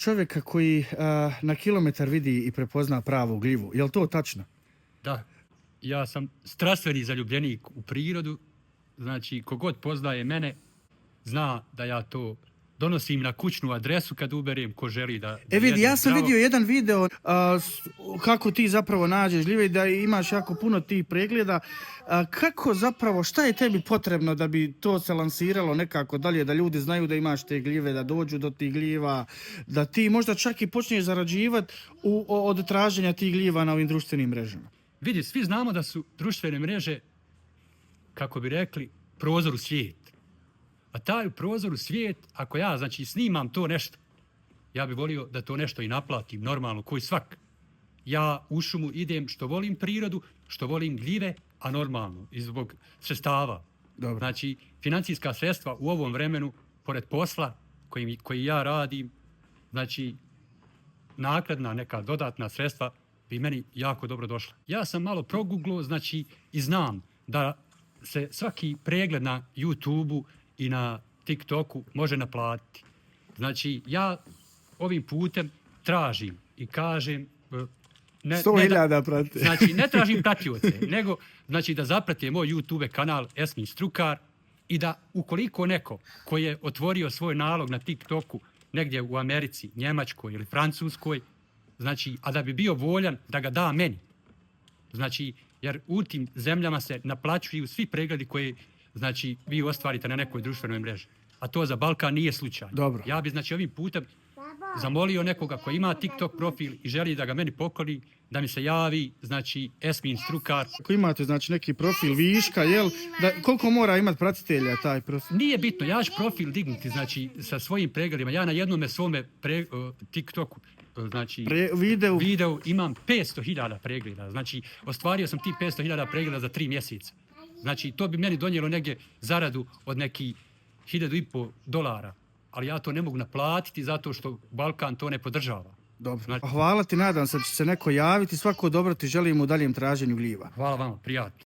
čovjeka koji na kilometar vidi i prepozna pravu gljivu. Je li to tačno? Da, ja sam strastveni zaljubljenik u prirodu. Znači, kogod poznaje mene, zna da ja to donosim na kućnu adresu kad uberem ko želi da vidi, ja sam zdravo. vidio jedan video kako ti zapravo nađeš gljive i da imaš jako puno tih pregleda. Kako zapravo, šta je tebi potrebno da bi to se lansiralo nekako dalje, da ljudi znaju da imaš te gljive, da dođu do tih gljiva, da ti možda čak i počneš zarađivati od traženja tih gljiva na ovim društvenim mrežama? Vidi, svi znamo da su društvene mreže, kako bi rekli, prozor u svijet. A taj prozor u svijet, ako ja, znači, snimam to nešto, ja bih volio da to nešto i naplatim, normalno, koji svak. Ja u šumu idem što volim prirodu, što volim gljive, a normalno, i zbog sredstava. Dobro. Znači, financijska sredstva u ovom vremenu, pored posla koji ja radim, znači, nakladna neka dodatna sredstva bi meni jako dobro došla. Ja sam malo progooglao, znači, i znam da se svaki pregled na YouTube-u i na TikToku može naplatiti. Znači, ja ovim putem tražim i kažem... 100.000 prati. Znači, ne tražim pratioce, nego znači, da zaprate moj YouTube kanal Esmin Strukar i da ukoliko neko koji je otvorio svoj nalog na TikToku negdje u Americi, Njemačkoj ili Francuskoj, znači, a da bi bio voljan da ga da meni. Znači, jer u tim zemljama se naplaćuju svi pregledi koje, znači, vi ostvarite na nekoj društvenoj mreži. A to za Balkan nije slučaj. Dobro. Ja bi, znači, ovim putem zamolio nekoga koji ima TikTok profil i želi da ga meni pokloni, da mi se javi, znači, Esmin Strukar. Ako imate, znači, neki profil viška, jel? Koliko mora imati pratitelja taj profil? Nije bitno, ja ću profil dignuti, znači, sa svojim pregledima. Ja na jednome svome TikToku, znači, video imam 500.000 pregleda. Znači, ostvario sam ti 500.000 pregleda za 3 mjeseca. Znači, to bi meni donijelo negdje zaradu od nekih $1.500. Ali ja to ne mogu naplatiti zato što Balkan to ne podržava. Dobro. Znači, Hvala ti, nadam se da će se neko javiti. Svako dobro ti želim u daljem traženju gljiva. hvala vama, prijatno.